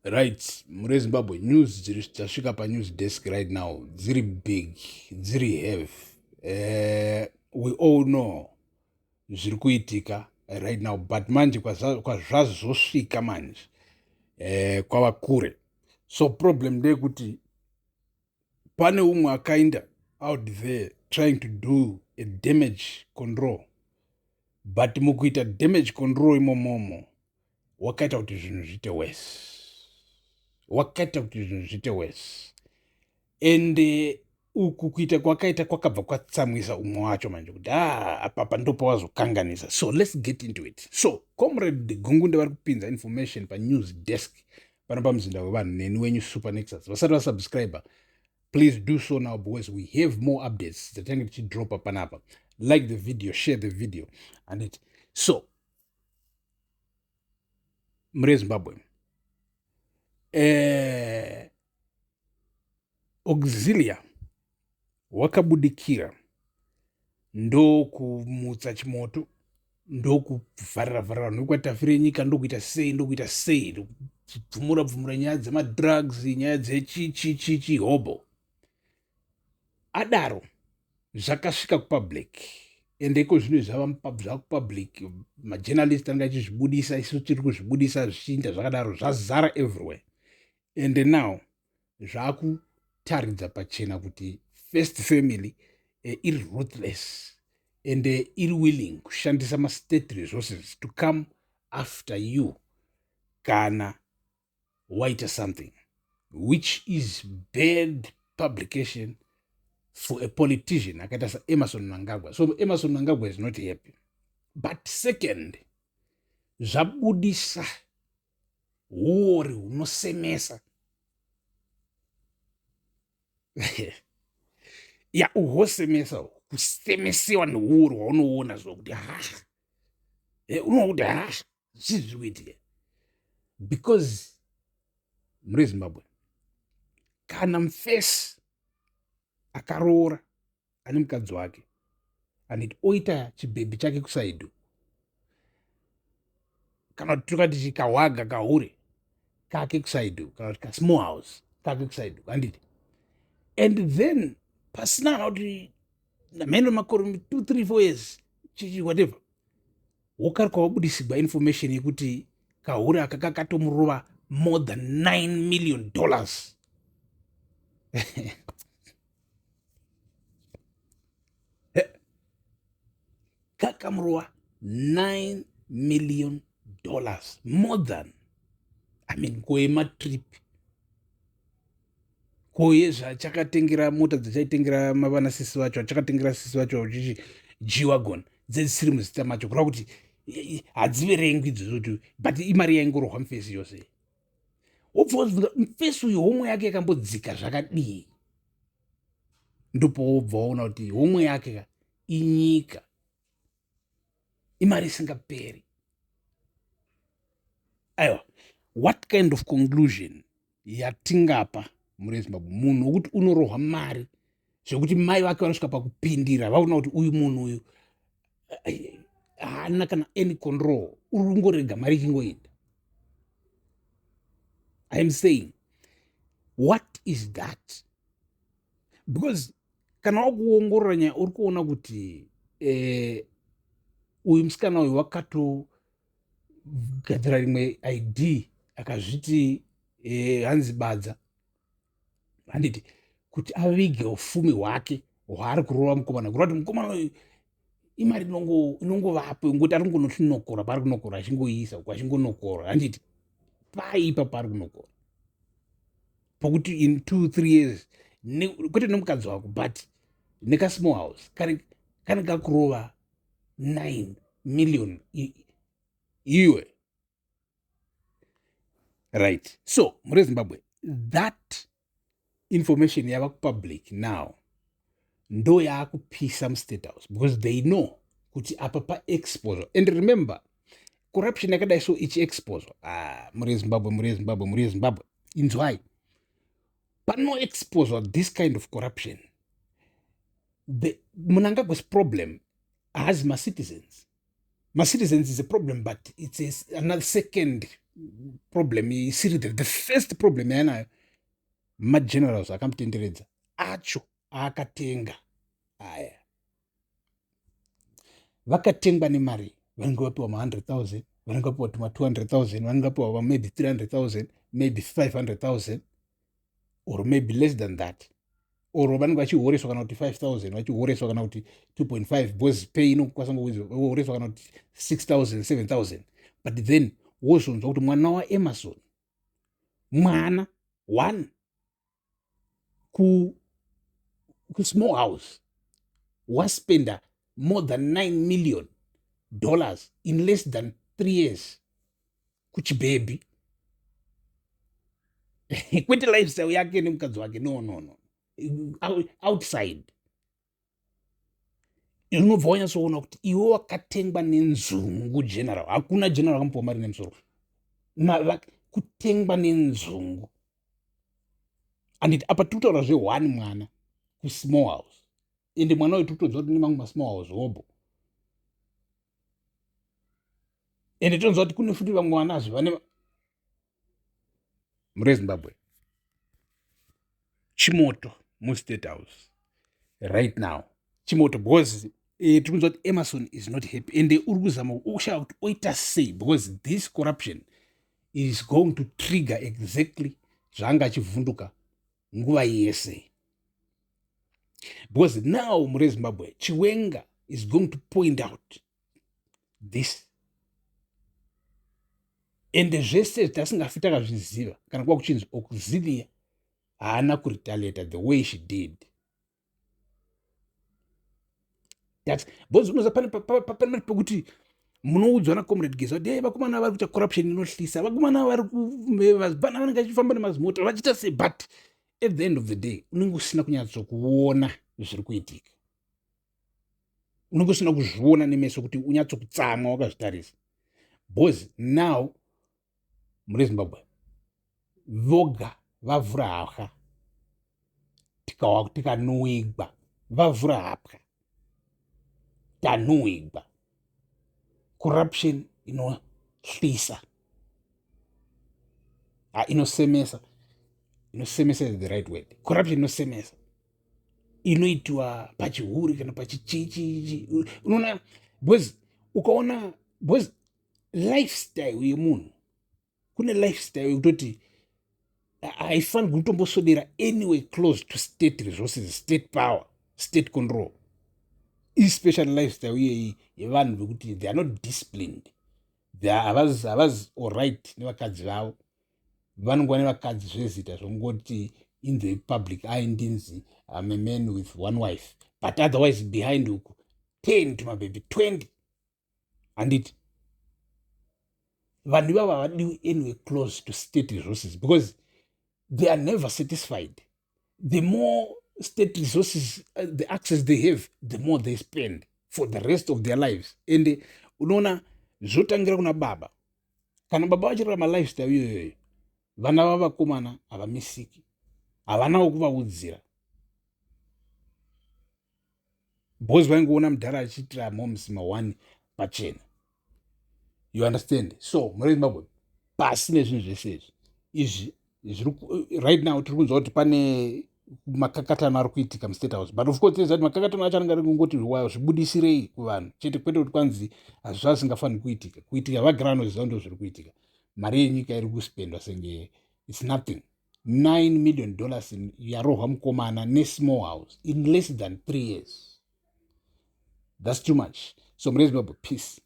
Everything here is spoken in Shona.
Right, mure Zimbabwe news dziri dzasvika panews desk right now dziri big, dziri heavy. We all know zviri kuitika right now, but manje kwazvazosvika manje kwava kure. So problem ndeyekuti pane umwe akaenda out there trying to do a damage control, but mukuita damage control imomomo wakaita kuti zvinhu zviite worse, wakaita kuti zvinhu zviite worse. And uku kuita kwakaita kwakabva kwatsamwisa umwe wacho manje kuti ah, apapa ndopawazokanganisa. So let's get into it. So Comrade Gungunde vari kupinza information panews desk pano pamuzinda wevanhu, neni wenyu Super Nexus. Vasati vasubscriber, please do so now, because we have more updates dzatinenge tichidropa panapa. Like the video, share the video and it. So mure Zimbabwe, Auxilia wakabudikira ndokumutsa chimoto, ndokuvharira vharira vanhu vekwaTafire Nyika, ndokuita sei, ndokuita sei, ndokubvumura bvumura nyaya dzemadrugs, nyaya dzechichichichi hobo. Adaro zvakasvika kupublic, ende iko zvino zvava zvakupublic, majournalist anga achizvibudisa, isu tiri kuzvibudisa zvichiinda zvakadaro, zvazara everywhere. And now zvakutaridza pachena kuti First Family iri ruthless and iri willing kushandisa mastate resources to come after you kana waita something which is bad publication for a politician akaita saEmmerson Mnangagwa. So Emmerson Mnangagwa is not happy. But second, zvabudisa huori hunosemesa ya, uhosemesa, kusemesewa neuori hwaunoona zvokuti ha, unoona kuti ha, zvii zviri kuitika? Because muri Zimbabwe, kana mufesi akaroora, ane mukadzi wake, anditi, oita chibhebhi chake kuside, kana kuti tokati chikahwaga kahure kake kuside, kana kuti kasmall house kake kuside, handiti? And then pasina kana kuti namheno makore 2 3 4 years, chichi whatever, wokarika wabudisigwa information yekuti kahure aka kakatomurova more than $9 million. Kakamurova $9 million, more than, I mean, koematrip, koye zvachakatengera mota dzachaitengera mavana sisi vacho, achakatengera sisi vacho chichi G-Wagon dzedzisiri muzita macho, kureva kuti hadziverengwi idzodzo kuti, but imari yaingorohwa mufesi yose. Wobva wazvibvunza, mufesi uyu homwe yake yakambodzika zvakadii? Ndopowobva waona kuti homwe yake ka inyika, imari isingaperi. Aiwa, what kind of conclusion yatingapa muri Zimbabwe? Munhu wokuti unorohwa mari zvekuti mai vake vanosvika pakupindira, vaona kuti uyu munhu uyu haana kana any control, uri kungorega mari ichingoenda. I am saying, what is that? Because kana wakuongorora nyaya, uri kuona kuti uyu musikana uyu wakatogadzira rimwe ID, akazviti hanzi Badza, handiti, kuti avige ufumi hwake hwaari kurova mukomana. Kureva kuti mukomana uyu imari inongovapo, ngoti ari kungonotinokora paari kunokora, achingoiisa uko, achingonokora, handiti, paipa paari kunokora, pokuti in 2 3 years, kwete nemukadzi wako, but nekasmall house kane kakurova 9 million iwe. Right, so muri Zimbabwe, that information yava kupublic now ndo yaakupisa mustate house, because they know kuti apa paexposure. And remember, corruption yakadai so ichiexposwa, ah, muri Zimbabwe, muri Zimbabwe, muri Zimbabwe, inzwai, panoexposwa this kind of corruption, the Mnangagwa's problem haazi macitizens. Macitizens is a problem, but it's another second. Problem isiri the first problem yaanayo, magenerals akamutenderedza acho aakatenga aya, vakatengwa nemari. Vanenge vapiwa ma100 000, vanenge vapiwa tuma 200 000, vanenge vapiwa maybe 300 000, maybe 500 000 or maybe less than that, or vanenge vachihoreswa kana kuti 5000, vachihoreswa kana kuti 2.5, because pay inokwanisa ngohoreswa kana kuti 6000, 7000. But then wozonzwa kuti mwana waEmmerson, mwana one kusmall house, waspenda more than $9 million in less than 3 years kuchibhebhi, kwete lifestyle yake nemukadzi wake. No, no, no, outside. Unobva wanyatsoona kuti iwe wakatengwa nenzungu, general. Hakuna general akamupiwa mari nemusoro, kutengwa nenzungu. Anditi apa tiri kutaura zve1 mwana kusmall house, ende mwana uyu tiri kutonzwa kuti nemamwe masmall house hobho, ende tonzwa kuti kune futi vamwe vanazve vane mure Zimbabwe. Chimoto mustate house right now, chimoto, because tiri kunzwa kuti Emerson is not happy, ende uri kuzama ushaya kuti oita sei, because this corruption is going to trigger exactly zvaanga achivhunduka nguva yese, because now mure Zimbabwe, Chiwenga is going to point out this, ende zvese zvitasingafi takazviziva kana kuva kuchinzi Auxilia haana kuretaliata the way she did. That's because unoza pane pane pekuti munoudzwa naComrade Geza kuti, "Hey, vakomana vari kuita corruption inohlisa, vakomana vari vana vanenge vachifamba nemazimota vachiita sei," but at the end of the day unenge usina kunyatsokuona zviri kuitika, unenge usina kuzviona nemeso kuti unyatsokutsamwa wakazvitarisa, because now mune Zimbabwe voga vavhura hapwa, tikanuigwa. Vavhura hapwa, tanuigwa. Corruption inohlisa, ha, inosemesa. Inosemesa is the right word. Corruption inosemesa, inoitwa pachihuri kana pachichichichi, unoona, because ukaona, because lifestyle yemunhu, kune lifestyle yekutoti haifanirwi kutomboswedera anyway close to state resources, state power, state control, especially lifestyle iyeyi yevanhu vekuti they are not disciplined, havazi alright nevakadzi vavo. Vanongova nevakadzi zvezita zvongoti in the public eye ndinzi I'm a man with one wife, but otherwise behind uku 10 tumabebi, 20. Handiti vanhu ivavo havadiwi anyway close to state resources, because they are never satisfied. The more state resources, the access they have, the more they spend for the rest of their lives. And unoona zvotangira kuna baba. Kana baba vachirarama lifestyle iyoyoyo, vana vavakomana havamisiki, havanawo kuvaudzira, because vaingoona mudhara achiitira moms ma1 pachena, you understand? So mune Zimbabwe, pasi nezvinhu zvese izvi. Izvi right now tiri kunzwa kuti pane makakatano ari kuitika mustate house, but of course tinoziva kuti makakatano acho anenge ari kungoti zvibudisirei kuvanhu chete, kwete kuti kwanzi hazvazvingafaniri kuitika. Kuitika vagara vanoziva ndo zviri kuitika. Mari yenyika iri kuspendwa senge it's nothing. $9 million yarohwa mukomana nesmall house in less than 3 years. That's too much. So mune Zimbabwe, peace.